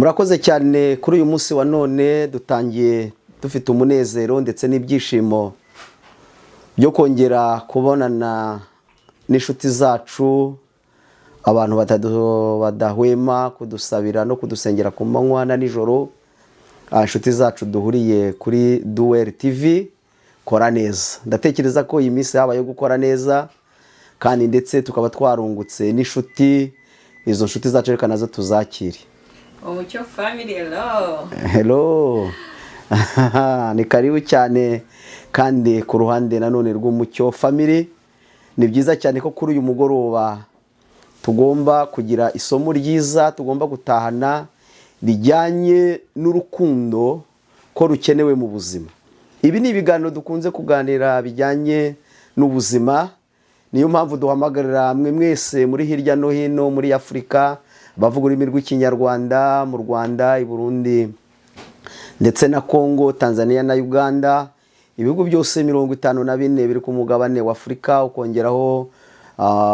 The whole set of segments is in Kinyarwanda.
Murakoze cyane. Kuri uyu munsi wa none dutangiye dufite umunezero ndetse n'ibyishimo byo kongera kubonana n'inshuti zacu, abantu badahwema kudusabira no kudusengera ku manywa na nijoro. Inshuti zacu duhuriye kuri Duweri TV, kora neza. Ndatekereza ko iyi minsi habaye gukora neza, kandi ndetse tukaba twarungutse n'inshuti. Izo nshuti zacu reka nazo tuzakire. Umucyo Family, hello. Hello, ni karibu cyane. Kandi ku ruhande nanone rw'Umucyo Family, ni byiza cyane ko kuri uyu mugoroba tugomba kugira isomo ryiza tugomba gutahana rijyanye n'urukundo, ko rukenewe mu buzima. Ibi ni ibiganiro dukunze kuganira bijyanye n'ubuzima. Niyo mpamvu duhamagarira mwe mwese muri hirya no hino muri Afurika, abavuga ururimi rw'Ikinyarwanda, mu Rwanda, i Burundi ndetse na Congo, Tanzania na Uganda, ibihugu byose 54 biri ku mugabane wa Afurika, ukongeraho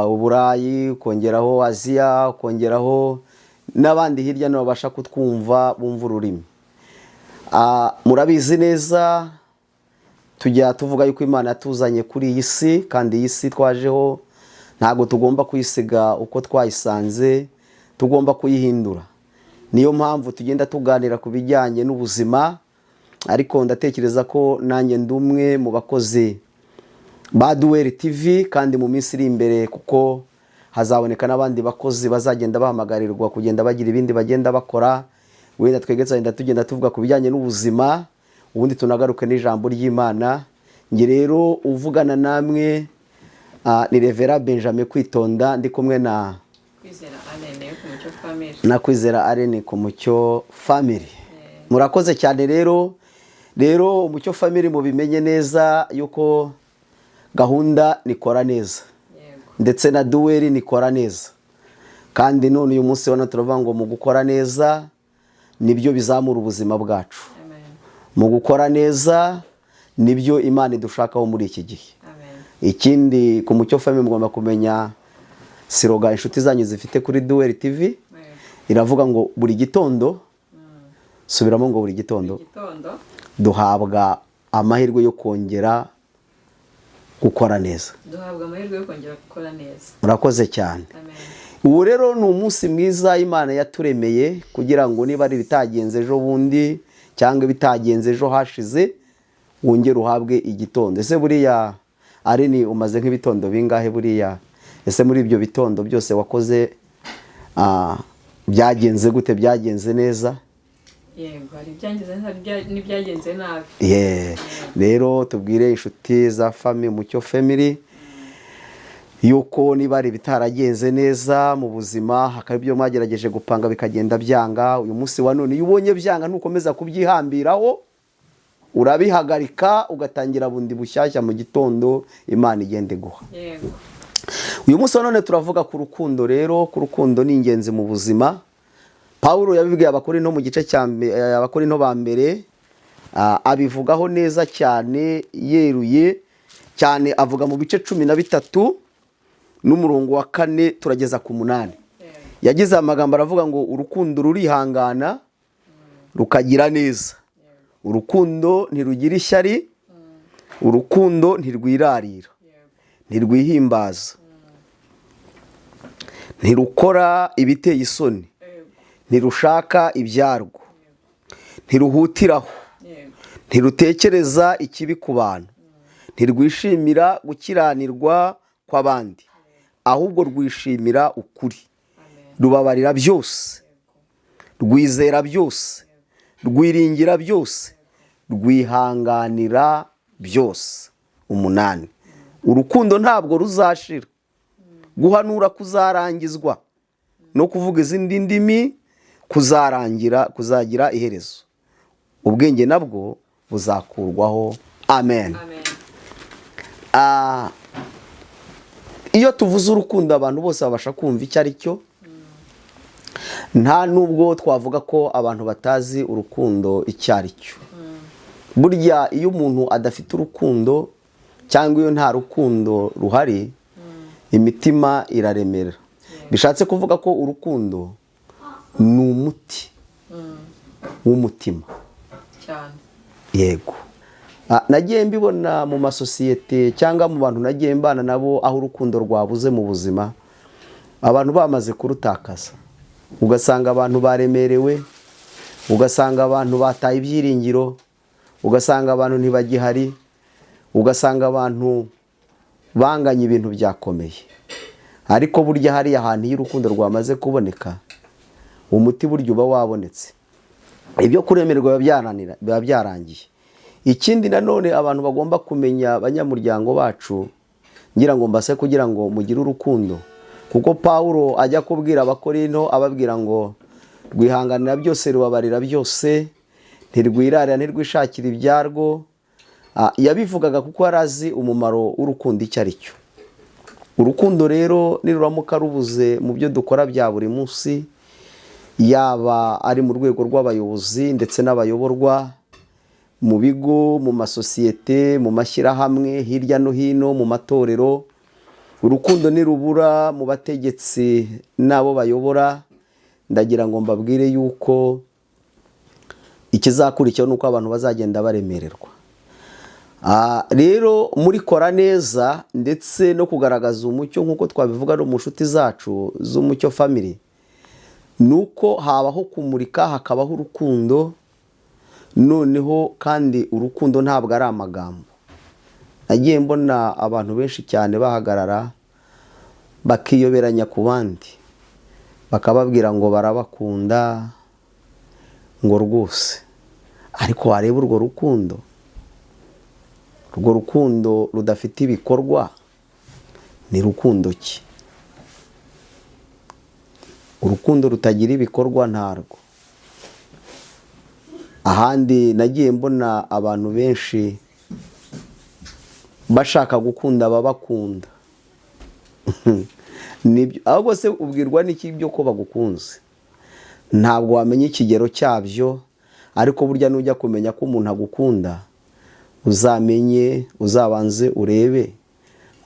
Uburayi, ukongeraho Aziya, ukongeraho n'abandi hirya no hino babasha kutwumva, bumva ururimi. Murabizi neza, tujya tuvuga yuko Imana yatuzanye kuri iyi si, kandi iyi si twajeho ntabwo tugomba kuyisiga uko twayisanze, tugomba kuyihindura. Niyo mpamvu tugenda tuganira ku bijyanye n'ubuzima. Ariko ndatekereza ko nanjye ndi umwe mu bakozi ba Duweri TV, kandi mu minsi iri imbere, kuko hazaboneka n'abandi bakozi bazagenda bahamagarirwa kugenda bagira ibindi bagenda bakora, wenda twebwe tuzagenda tugenda tuvuga ku bijyanye n'ubuzima, ubundi tunagaruke n'ijambo ry'Imana. Njye rero uvugana namwe ni Reverend Benjamin Kwitonda, ndi kumwe na Kwizera Alene yo ku Mucyo Family. Na Kwizera Arene ku Mucyo Family. Murakoze cyane. Rero Umucyo Family, mubimenye neza yuko gahunda nikora neza, ndetse na Duweri nikora neza. Kandi none uyu munsi wa turavuga ngo mu gukora neza nibyo bizamura ubuzima bwacu. Amen. Mu gukora neza nibyo Imana idushakaho muri iki gihe. Amen. Ikindi, ku Mucyo Family mugomba kumenya slogan inshuti zanyu zifite kuri Duweri TV. Iravuga ngo buri gitondo, subiramo ngo buri gitondo, gitondo, duhabwa amahirwe yo kongera gukora neza. Duhabwa amahirwe yo kongera gukora neza. Murakoze cyane. Amen. Ubu rero ni umunsi mwiza Imana yaturemeye kugira ngo niba ari ibitagenze ejo bundi cyangwa ibitagenze ejo hashize, wongere uhabwe igitondo. Ese buriya Arini, umaze nk'ibitondo bingahe buriya? Ese muri ibyo bitondo byose wakoze, byagenze gute? Byagenze neza? Yego, hari ibyagenze neza, hari n'ibyagenze nabi. Yeah. Rero tubwire inshuti za fami Mucyo Family yuko niba hari ibitaragenze neza mu buzima, hakaba ibyo mwagerageje gupanga bikagenda byanga, uyu munsi wa none iyo ubonye byanga ntukomeza kubyihambiraho, urabihagarika ugatangira bundi bushyashya mu gitondo Imana igenda iguha. Uyu munsi wa none turavuga ku rukundo. Rero ku rukundo ni ingenzi mu buzima. Pawulo yabibwiye Abakorinto mu gice cya Abakorinto ba mbere, abivugaho neza cyane, yeruye cyane. Avuga mu bice 13 n'umurongo wa 4 turageza ku 8. Yagize amagambo aravuga ngo urukundo rurihangana, rukagira neza, urukundo ntirugira ishyari, urukundo ntirwirarira, ntirwihimbaza, ntirukora ibiteye isoni, ntirushaka ibyarwo, ntiruhutiraho, ntirutekereza ikibi ku bantu, ntirwishimira gukiranirwa kw'abandi, ahubwo rwishimira ukuri. Amen. Rubabarira byose, rwizera byose, rwiringira byose, rwihanganira byose. 8, urukundo ntabwo ruzashira. Guhanura kuzarangizwa, no kuvuga izindi ndimi kuzarangira, kuzagira iherezo, ubwenge nabwo buzakurwaho. Amen. Amen. Iyo tuvuze urukundo, abantu bose babasha kumva icyo ari cyo. Nta nubwo twavuga ko abantu batazi urukundo icyo ari cyo. Burya iyo umuntu adafite urukundo, cyangwa iyo nta rukundo ruhari, imitima iraremera. Bishatse kuvuga ko urukundo ni umuti. w'umutima. Cyane. Yego. Nagiye mbibona mu masosiyete cyangwa mu bantu nagiye mbana nabo, aho urukundo rwabuze mu buzima, abantu bamaze kurutakaza, ugasanga abantu baremerewe, ugasanga abantu bataye ibyiringiro, ugasanga abantu ntibagihari, ugasanga abantu banganya, ibintu byakomeye. Ariko burya hariya hantu iyo urukundo rwamaze kuboneka, umuti burya uba wabonetse, ibyo kuremerwa biba byarangiye. Ikindi nanone abantu bagomba kumenya, abanyamuryango bacu, ngira ngo mbase kugira ngo mugire urukundo, kuko Pawulo ajya kubwira Abakorinto, ababwira ngo rwihanganira byose, rubabarira byose, ntirwirarira, ntirwishakira ibyarwo. Yabivugaga kuko yari azi umumaro w'urukundo icyo ari cyo. Urukundo rero niruramuka rubuze mu byo dukora bya buri munsi, yaba ari mu rwego rw'abayobozi ndetse n'abayoborwa, mu bigo, mu masosiyete, mu mashyirahamwe hirya no hino, mu matorero, urukundo nirubura mu bategetsi n'abo bayobora, ndagira ngo mbabwire yuko ikizakurikiraho ni uko abantu bazagenda baremererwa. Rero muri kora neza ndetse no kugaragaza umucyo, nk'uko twabivuga no mu nshuti zacu z'Umucyo Family, ni uko habaho kumurika, hakabaho urukundo. Noneho kandi urukundo ntabwo ari amagambo. Nagiye mbona abantu benshi cyane bahagarara bakiyoberanya ku bandi, bakababwira ngo barabakunda, ngo rwose, ariko wareba urwo rukundo, urwo rukundo rudafite ibikorwa, ni rukundo ki? Urukundo rutagira ibikorwa ntarwo. Ahandi nagiye mbona abantu benshi bashaka gukunda ababakunda. Nibyo, ahubwo se ubwirwa n'iki byo ko bagukunze? Ntabwo wamenya ikigero cyabyo, ariko burya nujya kumenya ko umuntu agukunda, uzamenye, uzabanze urebe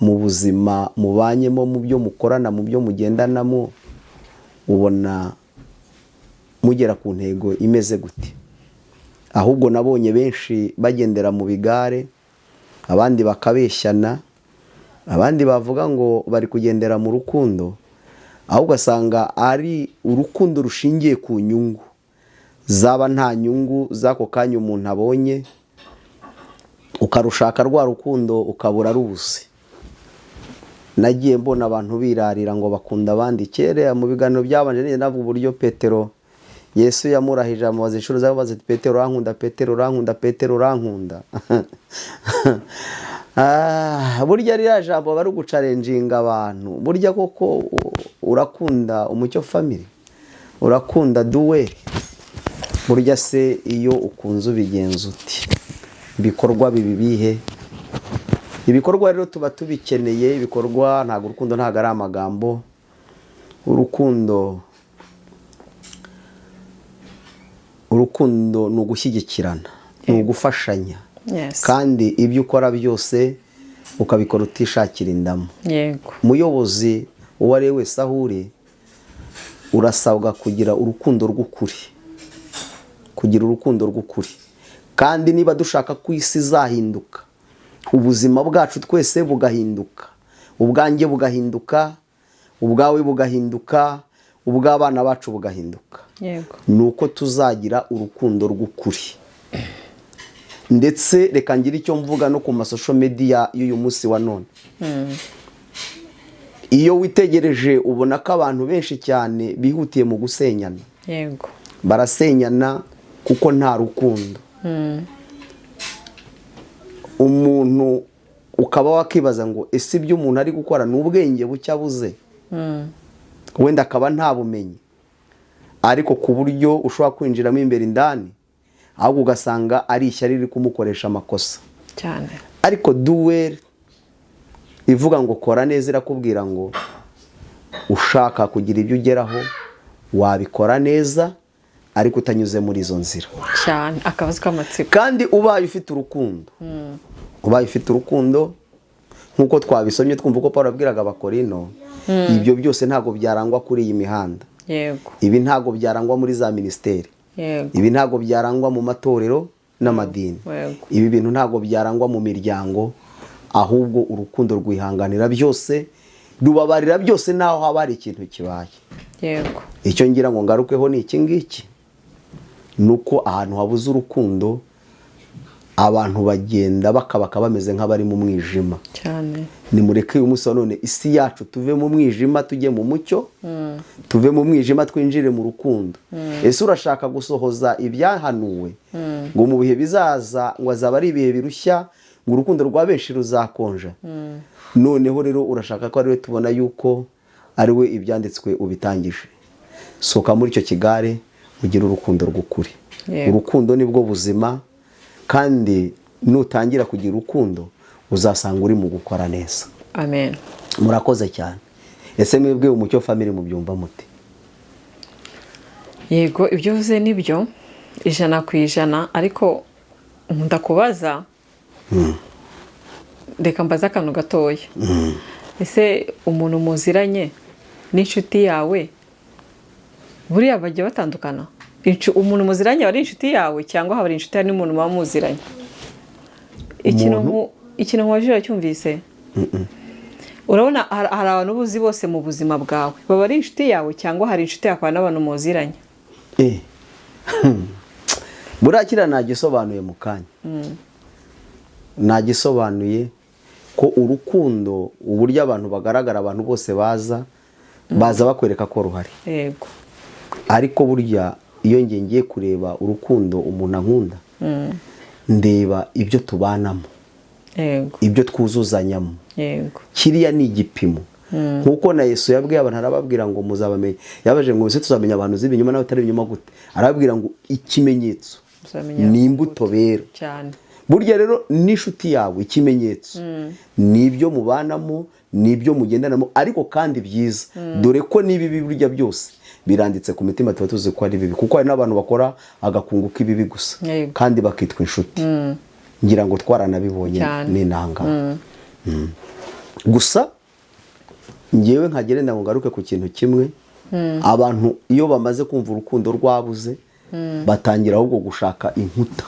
mu buzima mubanyemo, mu byo mukorana, mu byo mugendanamo, ubona mugera ku ntego imeze gute? Ahubwo nabonye benshi bagendera mu bigare, abandi bakabeshyana, abandi bavuga ngo bari kugendera mu rukundo, aho ugasanga ari urukundo rushingiye ku nyungu, zaba nta nyungu z'ako kanya umuntu abonye, ukarushaka rwa rukundo ukabura rubuze. Nagiye mbona abantu birarira ngo bakunda abandi. Kera mu biganiro byabanje nigeze navuga uburyo Petero, Yesu yamurahije, amubaza inshuro zamubaza ati: "Petero, urankunda? Petero, urankunda? Petero, urankunda?" Burya ririya jambo bari guchallenginga abantu. Burya koko urakunda Umucyo Family? Urakunda Duweri? Burya se iyo ukunze ubigenza uti? Ibikorwa bibi bihe? Ibikorwa rero tuba tubikeneye. Ibikorwa, ntabwo urukundo, ntabwo ari amagambo. Urukundo ni ugushyigikirana, ni ugufashanya, kandi ibyo ukora byose ukabikora utishakira indamu. Umuyobozi uwo ari we wese aho uri, urasabwa kugira urukundo rw'ukuri, kugira urukundo rw'ukuri. Kandi niba dushaka ko isi izahinduka, ubuzima bwacu twese bugahinduka, ubwanjye bugahinduka, ubwawe bugahinduka, ubw'abana bacu bugahinduka, ni uko tuzagira urukundo rw'ukuri. Ndetse reka ngire icyo mvuga no ku masocial media y'uyu munsi wa none. Iyo witegereje ubona ko abantu benshi cyane bihutiye mu gusenyana. Barasenyana kuko nta rukundo. Umuntu ukaba wakibaza ngo: "Ese ibyo umuntu ari gukora ni ubwenge buke abuze?" Wenda akaba nta bumenyi, ariko ku buryo ushobora kwinjiramo imbere indani, ahubwo ugasanga ari ishyari riri kumukoresha amakosa. Ariko Duweri ivuga ngo kora neza, irakubwira ngo ushaka kugira ibyo ugeraho wabikora neza, ariko utanyuze muri izo nzira. Cyane, akabazo k'amatsiko. Kandi ubaye ufite urukundo, ubaye ufite urukundo nk'uko twabisomye, twumva uko Paul abwiraga Abakorino, ibyo byose ntabwo byarangwa kuri iyi mihanda. Ibi ntabwo byarangwa muri za minisiteri. Yego. Ibi ntabwo byarangwa mu matorero n'amadini. Yego. Ibi bintu ntabwo byarangwa mu miryango, ahubwo urukundo rwihanganira byose, rubabarira byose, naho haba hari ikintu kibaye. Icyo ngira ngo ngarukeho ni iki ngiki, ni uko ahantu habuze urukundo abantu bagenda bakabaka bameze nk'abari mu mwijima. Nimureke uyu munsi wa none isi yacu tuve mu mwijima tujye mu mucyo, tuve mu mwijima twinjire mu rukundo. Ese urashaka gusohoza ibyahanuwe ngo mu bihe bizaza ngo azaba ari ibihe birushya, ngo urukundo rwa benshi ruzakonja? Noneho rero urashaka ko ariwe tubona yuko ariwe ibyanditswe ubitangije. Sohoka muri icyo kigare ugire urukundo rw'ukuri. Urukundo nibwo buzima, kandi nutangira kugira urukundo uzasanga uri mu gukora neza. Amen. Murakoze cyane. Ese mwebwe Umucyo Family mubyumva muti? Yego, ibyo uvuze ni byo 100%, ariko nkunda kubaza. Reka mbaze akantu gatoya. Ese umuntu muziranye n'inshuti yawe, buriya bajya batandukana? Umuntu muziranye aba ari inshuti yawe, cyangwa haba ari inshuti hari n'umuntu muba muziranye? Ikintu Umuntu? Ikintu nkubajije uracyumvise? Urabona hari abantu uba uzi bose mu buzima bwawe, baba ari inshuti yawe, cyangwa hari inshuti yawe n'abantu muziranye? Buriya kiriya nagisobanuye mu kanya, nagisobanuye ko urukundo, uburyo abantu bagaragara, abantu bose baza bakwereka ko ruhari. Ariko burya iyo ngiye ngiye kureba urukundo umuntu ankunda, ndeba ibyo tubanamo, ibyo twuzuzanyamo. Kiriya ni igipimo, nk'uko na Yesu yabwiye abantu, arababwira ngo muzabamenye, yabaje ngo ese tuzamenya abantu z'ibinyoma n'abatari ibinyoma gute? Arababwira ngo ikimenyetso Uzamenya ni imbuto bera. Burya rero n'inshuti yawe, ikimenyetso ni ibyo mubanamo, ni ibyo mugendanamo, ariko kandi byiza, dore ko n'ibibi burya byose biranditse ku mitima, tuba tuzi ko ari bibi, kuko hari n'abantu bakora agakungu k'ibibi gusa kandi bakitwa inshuti. Ngira ngo twaranabibonye n'inanga. Gusa ngewe nkagenda ngo ngaruke ku kintu kimwe: abantu iyo bamaze kumva urukundo rwabuze, batangira ahubwo gushaka inkuta.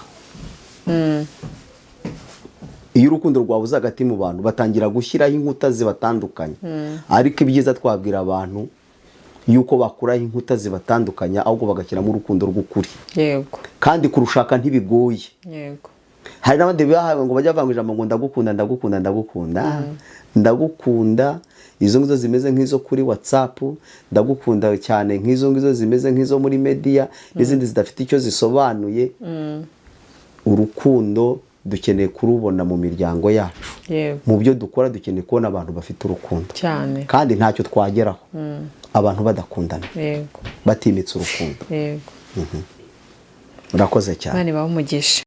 Iyo urukundo rwabuze hagati mu bantu, batangira gushyiraho inkuta zibatandukanya. Ariko ibyiza twabwira abantu yuko bakuraho inkuta zibatandukanya, ahubwo bagashyiramo urukundo rw'ukuri. Kandi kurushaka ntibigoye. Hari n'abandi bahawe ngo bajya bavanga ijambo ngo ndagukunda, ndagukunda, ndagukunda, ndagukunda, izo ngizo zimeze nk'izo kuri WhatsApp, ndagukunda cyane, nk'izo ngizo zimeze nk'izo muri media n'izindi zidafite icyo zisobanuye. Urukundo dukeneye kurubona mu miryango yacu, mu byo dukora dukeneye kubona abantu bafite urukundo. Kandi ntacyo twageraho abantu badakundana, batimitse urukundo. Urakoze cyane. Imana ibahe umugisha.